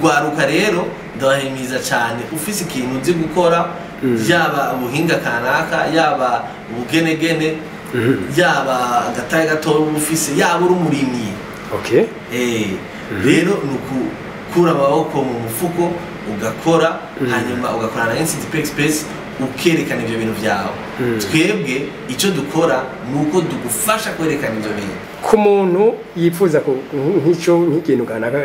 Rwaruka rero ndabahimiza cyane, ufise ikintu uzi gukora, yaba ubuhinga kanaka, yaba ubugenegene, yaba agataye gatoya uba ufise, yaba uri umurimyi. Okay. Rero ni ukukura amaboko mu mufuko ugakora, hanyuma ugakorana na NCDP Express ukerekana ivyo bintu vyawe. Twebwe icyo dukora ni uko tugufasha kwerekana ivyo bintu. Ku muntu yifuza nk'icyo nk'ikintu kanaka,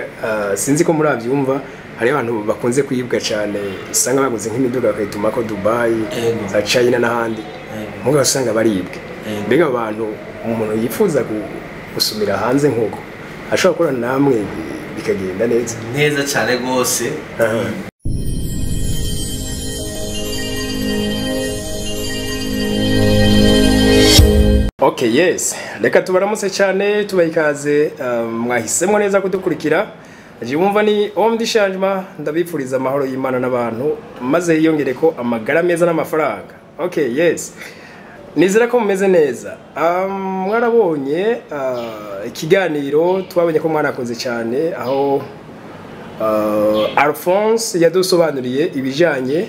sinzi ko murabyumva, hari abantu bakunze kwibwa cyane, usanga baguze nk'imiduga bakayituma ko Dubai, za China n'ahandi, mugabo usanga baribwe. Mbega abantu umuntu yifuza gusumira hanze nk'uko ashobora gukorana namwe bikagenda neza neza cyane rwose. Okay, yes. Reka tubaramutse cyane, tubaha ikaze, mwahisemo neza kudukurikira. Wumva ni Homme du Changement, ndabifuriza amahoro y'Imana n'abantu, maze yiyongere ko amagara meza n'amafaranga. Okay, yes. Nizera ko mumeze neza. Mwarabonye ikiganiro twabonye ko mwanakoze cyane, aho Alphonse yadusobanuriye ibijanye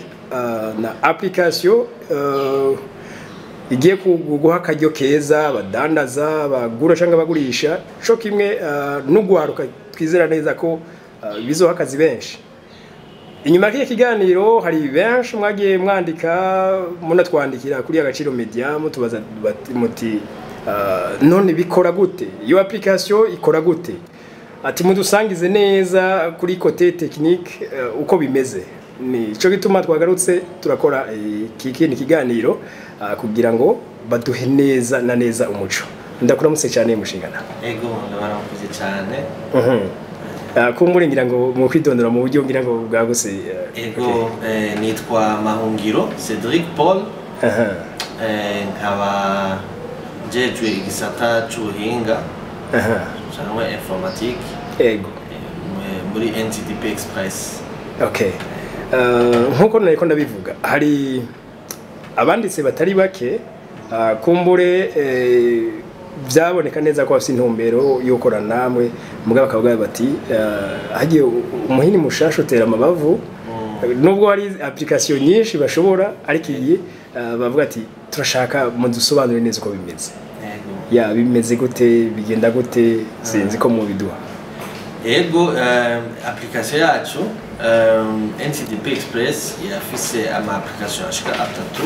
na application igiye kuguha akaryo keza abadandaza, abagura cyangwa abagurisha, co kimwe n'ugwaruka. Twizera neza ko bizoha akazi benshi. Inyuma y'iki kiganiro hari benshi mwagiye mwandika, munatwandikira kuri Agaciro Media, mutubaza muti none bikora gute, iyo application ikora gute, ati mudusangize neza kuri côté technique uko bimeze. Ni cyo gituma twagarutse turakora iki kindi kiganiro kugira ngo baduhe neza na neza umuco. Ndakuramutse cyane mushingana. Ego, ndabaramukije cyane. Kumbure ngira ngo mu kwidondora mu buryo ngira ngo bwaguse. Ego, nitwa Mahungiro Cedric Paul. Nkaba njejwe igisata c'ubuhinga cyangwa informatique. Ego. Muri NCDP Express. Okay. Nkuko nariko ndabivuga, hari abanditse batari bake, kumbure byaboneka neza ko bafite intumbero yo gukorana namwe, mugabo bakavuga bati hagiye umuhini mushasha utera amabavu, nubwo hari application nyinshi bashobora, ariko iyi bavuga ati turashaka mudusobanurire neza uko bimeze. Ya bimeze gute, bigenda gute, sinzi ko mubiduha. Ego, application yacu NCDP Express irafise ama application ashika atatu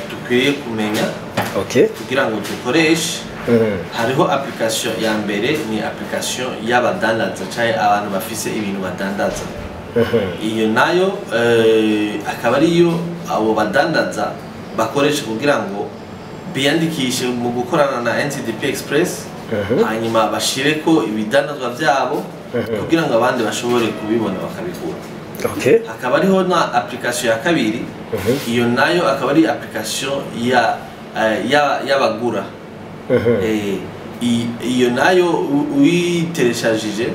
dukwiye kumenya. Okay. Kugira ngo dukoreshe. Hariho application ya mbere, ni application y'abadandaza canke abantu bafise ibintu badandaza. Iyo nayo akaba ariyo abo badandaza bakoresha kugira ngo biyandikishe mu gukorana na NCDP Express, hanyuma bashireko ibidandazwa vyabo kugira ngo abandi bashobore kubibona bakabigura. Okay. Hakaba hariho na application ya kabiri, iyo nayo akaba ari application ya y'abagura. Iyo nayo uyiteleshajije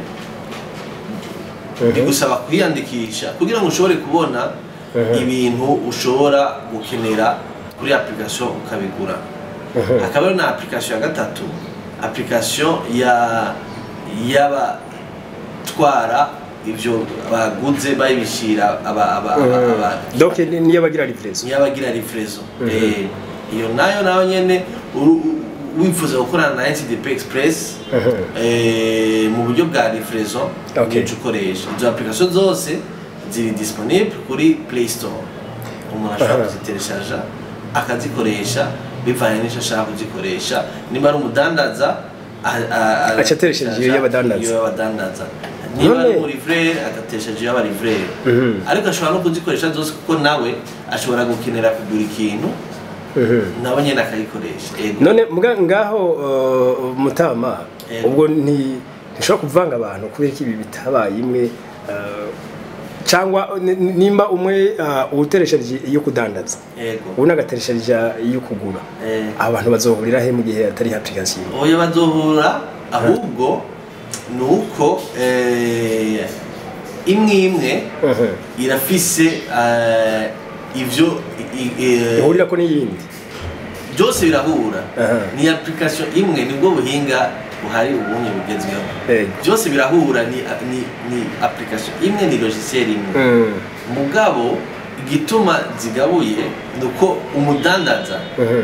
bigusaba kwiyandikisha kugira ngo ushobore kubona ibintu ushobora gukenera kuri application ukabigura. Hakaba hariho na application ya gatatu, application ya y'abatwara ivyo baguze babishira aba Donc niyo bagira livraison. Niyo bagira livraison. Iyo nayo nyene wifuza gukorana na NCDP Express mu buryo bwa livraison, nico ukoresha. Izo application zose ziri disponible kuri Play Store. Umuntu ashobora kuzitereshaja akazikoresha bivanye n'icyo ashaka kuzikoresha. Niba ari umudandaza acateresheje iyo y'abadandaza, niba ari umurivrere agatesheje iyo y'abarivrere, ariko ashobora no kuzikoresha zose kuko nawe ashobora gukenera kugura ikintu nawe nyene akayikoresha. None ngaho mutama, ubwo ntishobora kuvanga abantu kubera ko ibi bitabaye imwe, cyangwa nimba umwe uteresheje iyo kudandaza, ubu nagateresheje iyo kugura, abantu bazohurira he mu gihe atari application? Oya, bazohura ahubwo nuko imwe imwe irafise ivyo ihurira ko n'iyindi, byose birahura. Ni application imwe, nibwo buhinga Buhari ubunye bugezweho. Byose birahura, ni application imwe, ni logiciel imwe. Mugabo igituma zigabuye ni uko umudandaza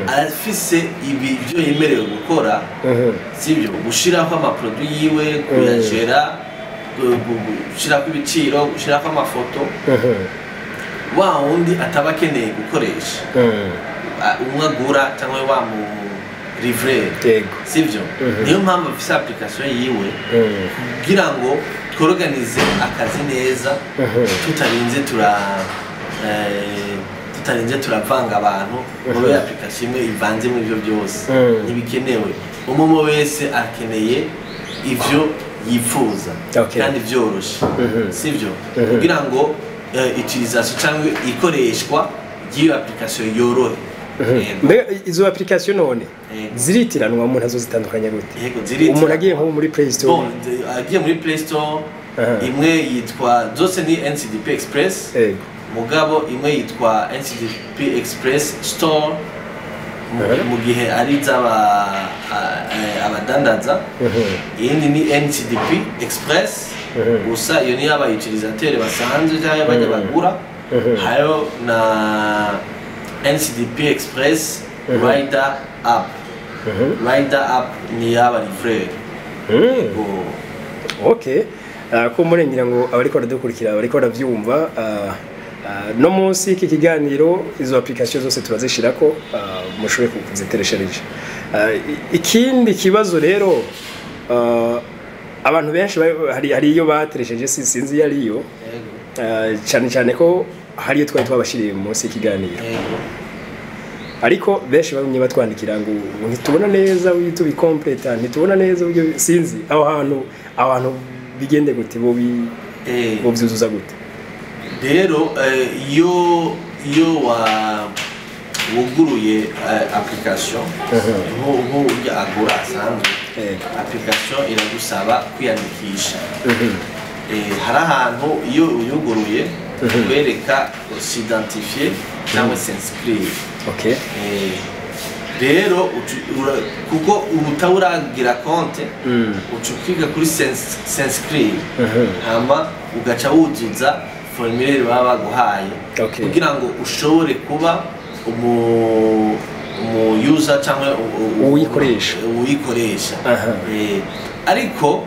arafise ibi byo yemerewe gukora, sibyo? Gushiraho ama produit yiwe, kuyagera, gushirako ibiciro, gushirako amafoto. Wa wundi ataba akeneye gukoresha, umwe agura cyangwa wa mu livreur, sibyo? Niyo mpamvu afise application yiwe, kugira ngo tworoganize akazi neza, tutarinze turavanga abantu muri application imwe ivanzemo ivyo byose. Ntibikenewe. Umwe wese akeneye ivyo yifuza kandi vyoroshe, sivyo? Kugira ngo utilisation cyangwa ikoreshwa ry'iyo application yorohe. Yego. Mbega izo application none Yego. ziritiranwa? Umuntu azozitandukanya gute? Yego, ziritiranwa. Umuntu agiye nko muri Play Store? Bon, agiye muri Play Store, imwe yitwa, zose ni NCDP Express, mugabo imwe yitwa NCDP Express Store mu gihe ari iz'aba abadandaza. Iyindi ni NCDP Express gusa, iyo niyo aba utilisateur basanzwe cyangwa bajya bagura. Hariho na NCDP Express Rider App. Rider App ni iy'aba livreur. Yego. Okay. Ko murengera ngo abariko baradukurikira bariko baravyumva, no munsi y'iki kiganiro izo application zose turazishirako, mushobore kuzitereshereje. Ikindi kibazo rero, abantu benshi hari iyo bateresheje, sinzi iyo ariyo. Cyane cyane ko hari iyo twari twabashiriye munsi y'ikiganiro, ariko benshi bagumye batwandikira ngo ntitubona neza uburyo tubikompleta, ntitubona neza uburyo, sinzi aho hantu bigende gute, bo bovyuzuza gute? Rero iyo wa wuguruye application, nk'urya agura asanzwe, application iragusaba kwiyandikisha. Hari ahantu iyo uyuguruye kwereka s'identifier cyangwa s'inscrire. Rero kuko ubu utawuragira konte, uca ukiga kuri s'inscrire, hama ugaca wuzuza formulaire baba baguhaye kugira ngo ushobore kuba umu user cyangwa Uwuyikoresha. Uwuyikoresha. Ariko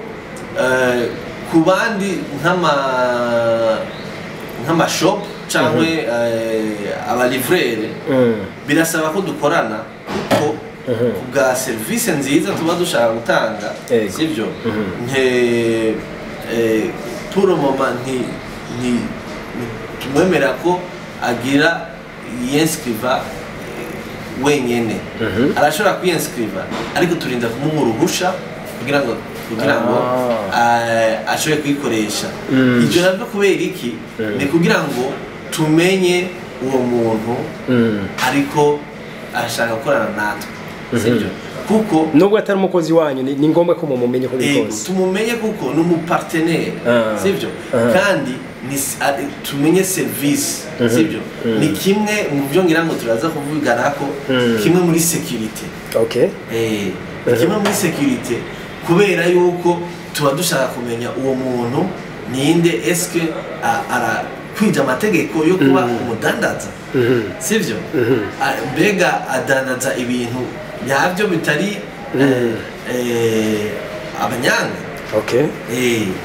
ku bandi nk'ama shop cyangwa aba livreur, birasaba ko dukorana, kuko ku bwa serivisi nziza tuba dushaka gutanga, sibyo? Nte pour le moment nti tumwemera ko agira yinscriva wenyene. Arashobora kwiyinscriva, ariko turinda kumuha uruhusha kugira ngo ashobore kuyikoresha. Ibyo nabyo kubera iki? Ni kugira ngo tumenye uwo muntu ariko arashaka gukorana natwe, sibyo? Kuko Nubwo atari umukozi wanyu, ni ngombwa ko mumumenye ko Yego, bikoze. Tumumenye kuko ni umu partenaire, sibyo? Kandi tumenye service, sibyo? Ni kimwe mu byo ngira ngo turaza kuvugana ko kimwe muri sécurité. Ni kimwe muri sécurité, kubera yuko tuba dushaka kumenya uwo muntu ninde, eske arakwija amategeko yo kuba umudandaza, sivyo? Mbega adandaza ibintu nyabyo bitari abanyanga?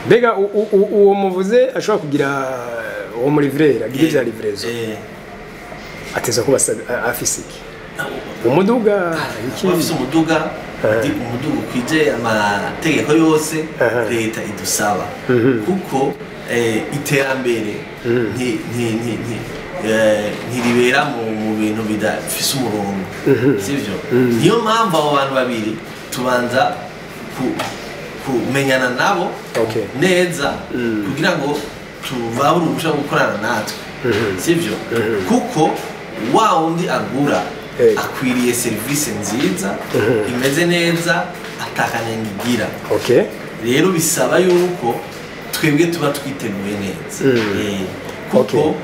Mbega uwo muvuze ashobora kugira, uwo muri livreur agira ivya livraison, ateza kuba afise iki? Umuduga, iki? Kuba afise umuduga, umuduga ukwije amategeko yose leta idusaba, kuko iterambere ntiribera mu bintu bidafise umurongo, sivyo? Niyo mpamvu abo bantu babiri tubanza kumenyana nabo neza, kugira ngo tubahe uruhushya rwo gukorana natwe, sivyo? Kuko wa wundi agura akwiriye serivisi nziza, imeze neza, atakanenge igira. Rero bisaba yuko twebwe tuba twiteguye neza. Kuko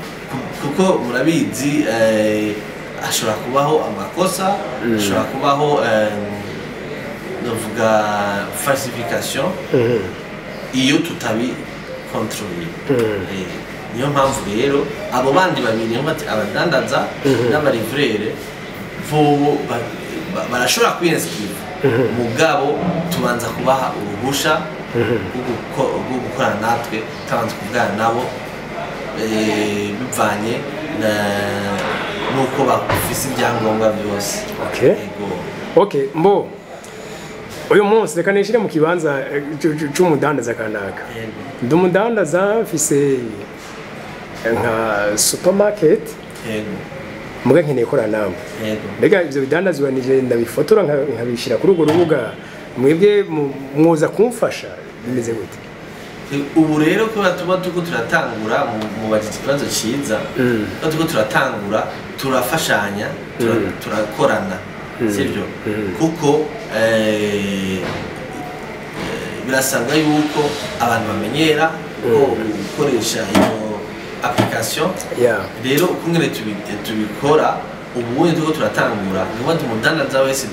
kuko murabizi, ashobora kubaho amakosa, ashobora kubaho Novuga falsification iyo tutabikontorole. Niyo mpamvu rero abo bandi babiri, nko ati abadandaza n'aba livreurs, bobo barashobora kwinscriva, mugabo tubanza kubaha uruhusha rwo gukorana natwe, tubanza kuvugana nabo bivanye nuko bafise ibyangombwa byose. Yego. Okay, mbo uyu munsi reka nishire mu kibanza c'umudandaza kanaka. Ndi umudandaza, mfise nka supermarket, muga nkeneye gukorana namwe. Mbega ivyo bidandazwa nije ndabifotora nkabishira kuri urwo rubuga, mwebwe mwoza kumfasha, bimeze gute? Ubu rero kubera tuba turiko turatangura, mubajije ikibazo ciza, tuba turiko turatangura, turafashanya, turakorana, sivyo? Kuko birasabwa yuko abantu bamenyera ko gukoresha iyo application. Rero ukungene tubikora ubundi, turiko turatangura, ni ukuvuga umudandaza wese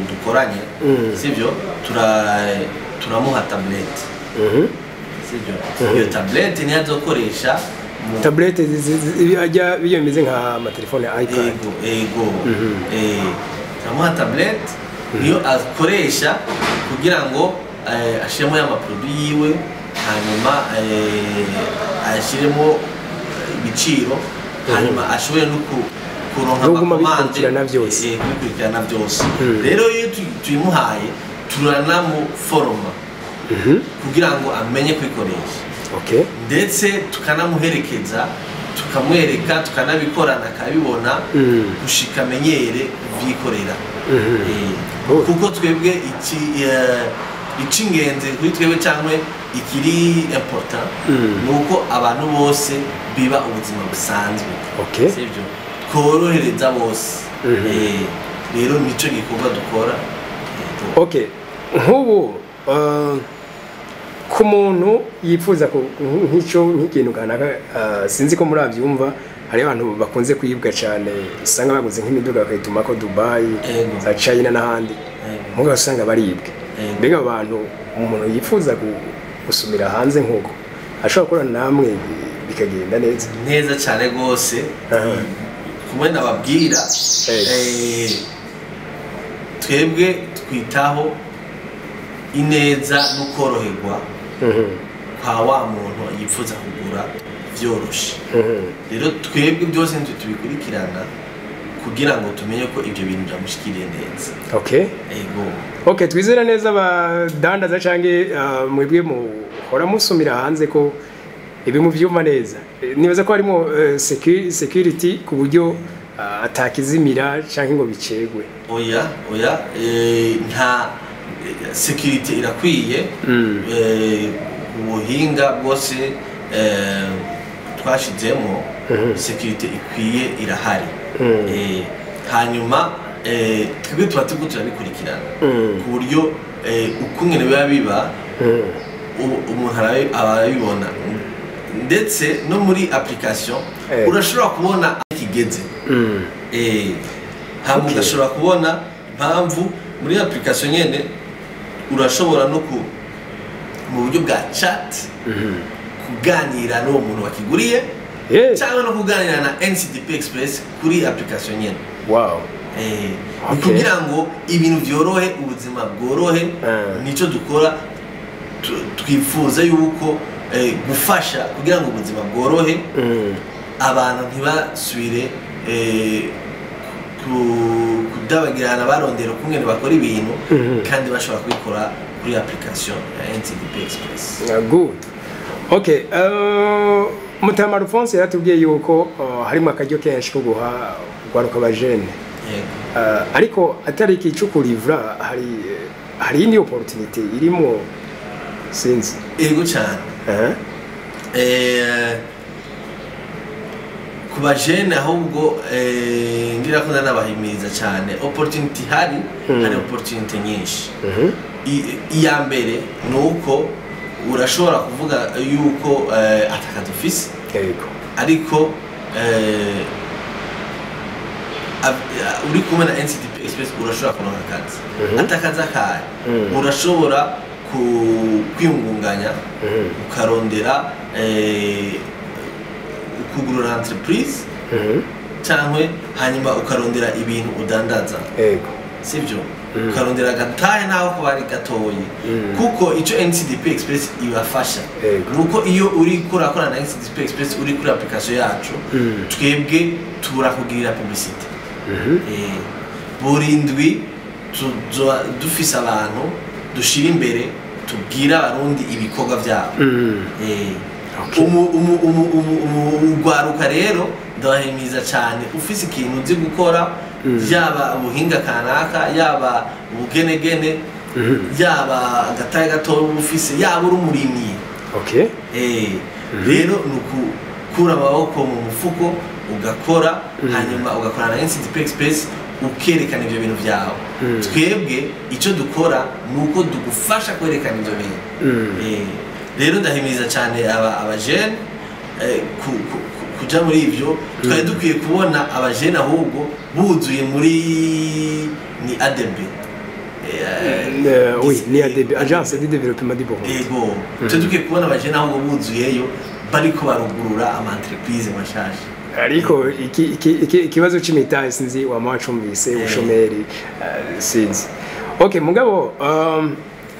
dukoranye, sivyo, turamuha tablette, sivyo? Iyo tablette niyo azokoresha Tablette ajya biyo bimeze nka amatelefone ya iPad? Ego, turamuha tablette, niyo akoresha kugira ngo ashiremo ya ma produits yiwe, hanyuma ashiremo ibiciro, hanyuma ashobore no kuronka No kuguma ama commandes. bikurikirana vyose. Kubikurikirana byose. Rero iyo tuyimuhaye, turanamuforoma kugira ngo amenye kwikoresha, ndetse tukanamuherekeza, tukamwereka, tukanabikorana, akabibona gushika amenyere kuvyikorera. Kuko twebwe iki icy'ingenzi kuri twebwe cyangwa ikiri important ni uko abantu bose biba ubuzima busanzwe, sibyo, tworohereza bose. Rero nicyo gikorwa dukora. Okay, nk'ubu ku muntu yifuza nk'icyo, nk'ikintu kanaka, sinzi ko murabyumva, hari abantu bakunze kwibwa cyane, usanga baguze nk'imiduga bakayituma ko Dubai, za China n'ahandi, mugabo usanga baribwe. Mbega abo bantu, umuntu yifuza gusumira hanze nk'uko, ashobora gukorana namwe bikagenda neza? Neza cyane rwose. Kumwe nababwira, twebwe twitaho ineza no koroherwa kwa wa muntu yifuza kugura vyoroshe. Rero twebwe byose nitwe tubikurikirana kugira ngo tumenye ko ibyo bintu byamushikiriye neza. Ego. Okay, twizere neza abadandaza canke mwebwe muhora musumira hanze ko ibi muvyumva neza. Nibaza ko harimo security ku buryo atakizimira canke ngo bicegwe. Oya, oya, nta security irakwiye. Ubuhinga bwose twashizemo, security ikwiye irahari. Hanyuma twebwe tuba turiko turabikurikirana ku buryo ukungene biba biba, umuntu arabibona, ndetse no muri application urashobora kubona aho kigeze. Hama ugashobora kubona impamvu muri application nyene urashobora no ku mu buryo bwa chat kuganira n'uwo muntu wakiguriye, cyangwa no kuganira na NCDP Express kuri application nyene. Ni kugira ngo ibintu byorohe, ubuzima bworohe. Nico dukora, twifuza yuko gufasha kugira ngo ubuzima bworohe, abantu ntibasubire kudabagirana barondera ukungene bakora ibintu kandi bashobora kubikora kuri application ya NCDP Express. Good. Okay, Mutama Alphonse yaratubwiye yuko harimo akaryo kenshi ko guha urwaruka abajene. Yego. Ariko atari iki cyo kurivura, hari indi opportunity irimo, sinzi. Yego cyane. Ku bajene ahubwo, ngira ko ndanabahimiriza cyane, opportunity hari, hari opportunity nyinshi. Iya mbere ni uko urashobora kuvuga yuko atakazi ufise, ariko Uri kumwe na NCDP Express urashobora kuronka akazi, atakazi akahe, urashobora kwiyungunganya, ukarondera kugurura entreprise cyangwa hanyuma ukarondera ibintu udandaza, sibyo? Ukarondera agatahe naho kuba ari gatoyi, kuko icyo NCDP Express ibafasha nuko iyo uri kurakorana na NCDP Express, uri kuri application yacu, twebwe turakugirira publicité. Buri ndwi tuzoba dufise abantu dushira imbere, tubwira Abarundi ibikorwa byabo. Urwaruka rero ndabahimiza cyane, ufise ikintu uzi gukora, yaba ubuhinga kanaka, yaba ubugenegene, yaba agatahe gatoya uba ufise, yaba uri umurimyi. Rero ni ukukura amaboko mu mufuko, ugakora, hanyuma ugakorana na NCDP Express, ukerekana ibyo bintu byawe. Twebwe icyo dukora ni uko tugufasha kwerekana ibyo bintu. Rero ndahimiriza cyane abajene kuja muri ivyo. Twari dukwiye kubona abajene ahubwo buzuye muri ni ADB. Oui, ni ADB, Agence de Développement du Burundi. Ego, twari dukwiye kubona abajene ahubwo buzuyeyo, bariko barugurura ama entreprise mashasha. Ariko ikibazo c'imitahe sinzi, wama wacumvise, ubushomeri, sinzi. Okay, mugabo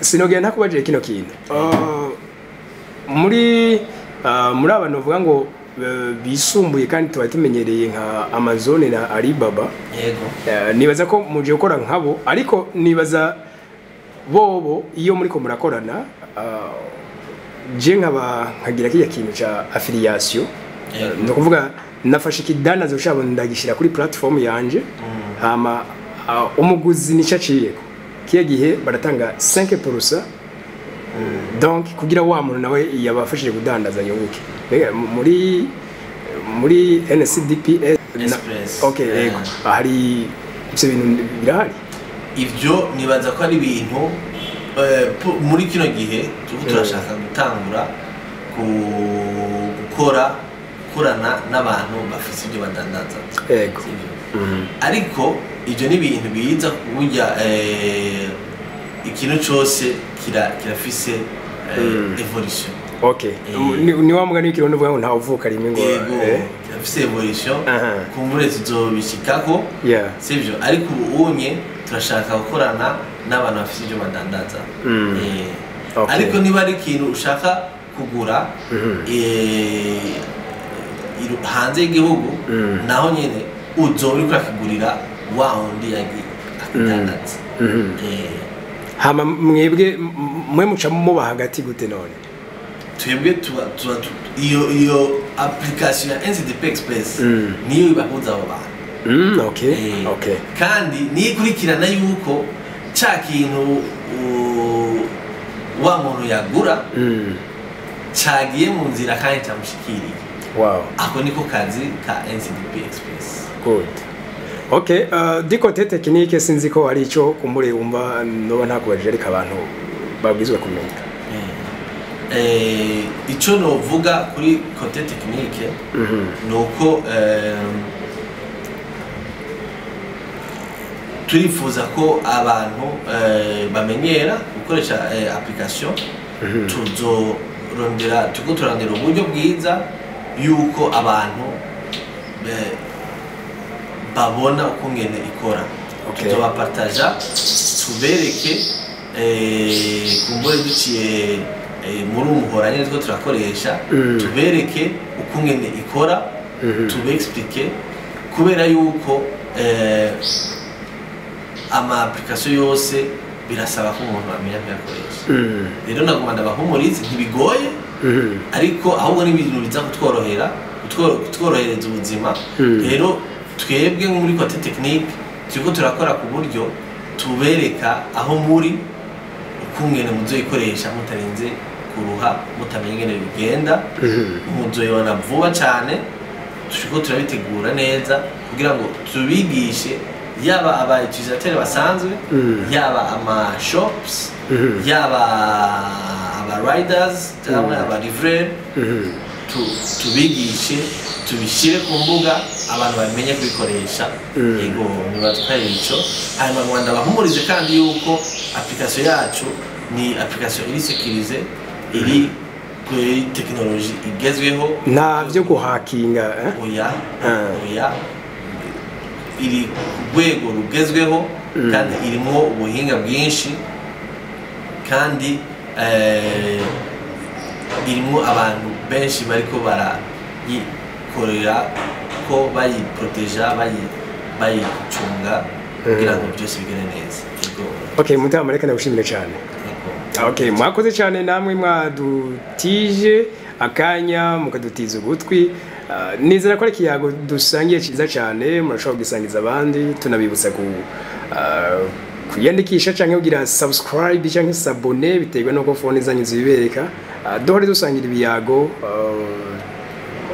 sinogenda ntakubajije kino kintu. Muri abantu bavuga ngo bisumbuye kandi tuba tumenyereye nka Amazon na Alibaba, nibaza ko muje gukora nkabo, ariko nibaza bobo iyo muriko murakorana, je nkaba nkagira kirya kintu ca affiliation, ni ukuvuga nafashe ikidandazo cabo ndagishyira kuri platform yanje, hama umuguzi nico aciyeko, kiya gihe baratanga 5%, donc kugira wa muntu nawe yabafashije kudandaza yunguke. Mbega muri NCDPS Express. Okay, yego, hari ivyo bintu birahari? Ivyo nibaza ko ari ibintu muri kino gihe turiko turashaka gutangura gukora, gukorana n'abantu bafise ibyo badandaza. Sivyo? Ariko ibyo ni ibintu biza burya, ikintu cyose kirafise evolution. Ni wa mugani w'ikirundi uvuga ngo ntawe uvuka rimwe ngo Yego, kirafise evolution. Kumbure tuzobishikako, sivyo? Ariko ubu unye turashaka gukorana n'abantu bafise ibyo badandaza. Ariko niba ari ikintu ushaka kugura hanze y'igihugu, naho nyene uzoba uriko urakigurira wa wundi yagiye akidandaza. Hama mwebwe mwe muca muba hagati gute none? Twebwe tuba iyo application ya NCDP Express niyo ibahuza abo bantu. Kandi niyo ikurikirana yuko ca kintu wa muntu yagura cagiye mu nzira kandi cyamushikiriye. Ako niko kazi ka NCDP Express. Good. Okay, du côté technique sinzi ko hari ico kumbure wumva noba ntakubajije, ariko abantu babwizwa kumenya. Ico novuga kuri côté technique ni uko turifuza ko abantu bamenyera gukoresha application. Tuzorondera, turiko turarondera uburyo bwiza yuko abantu babona ukungene ikora. Tuzobapartaja, tubereke, kumbure duciye muri umuhora nyene turiko turakoresha, tubereke ukungene ikora, tubexplique, kubera yuko ama application yose birasaba ko umuntu amenya kuyakoresha. Rero naguma ndabahumurize, ntibigoye, ariko ahubwo ni ibintu biza kutworohera, kutworohereza ubuzima. Rero twebwe nko muri côté technique turiko turakora ku buryo tubereka aho muri ukungene muzoyikoresha mutarinze kuruha, mutamenya ingene bigenda. Muzoyibona vuba cane, turiko turabitegura neza kugira ngo tubigishe, yaba aba utilisateur basanzwe, yaba ama shops, yaba aba riders cyangwa aba livreur. tubigishe, tubishyire ku mbuga, abantu bamenye kubikoresha. Yego, nibatwaye ico. Hanyuma mu Rwanda bahumurize kandi yuko application yacu ni application iri sécurisée, iri kuri tekinoloji igezweho. Nta byo guhakinga, eh? Oya. Ah. Oya, iri ku rwego rugezweho kandi irimo ubuhinga bwinshi, kandi irimo abantu benshi bariko barayikorera ko bayiproteja, bayicunga kugira ngo byose bigende neza. Yego. Okay, mutama, reka ndagushimire cyane. Yego. Okay, mwakoze cyane namwe mwadutije akanya, mukadutiza ugutwi. Nizera ko ari ikiyago dusangiye cyiza cyane, murashobora kugisangiza abandi. Tunabibutsa ku kwiyandikisha cyangwa kugira subscribe cyangwa s'abonner, biterwa n'uko phone zanyu zibibereka. Duhore dusangira ibiyago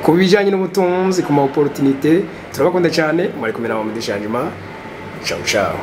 ku bijyanye n'ubutunzi, ku ma opportunité. Turabakunda cyane. Mwari kumwe na Mamadi Shanjuma. Ciao ciao.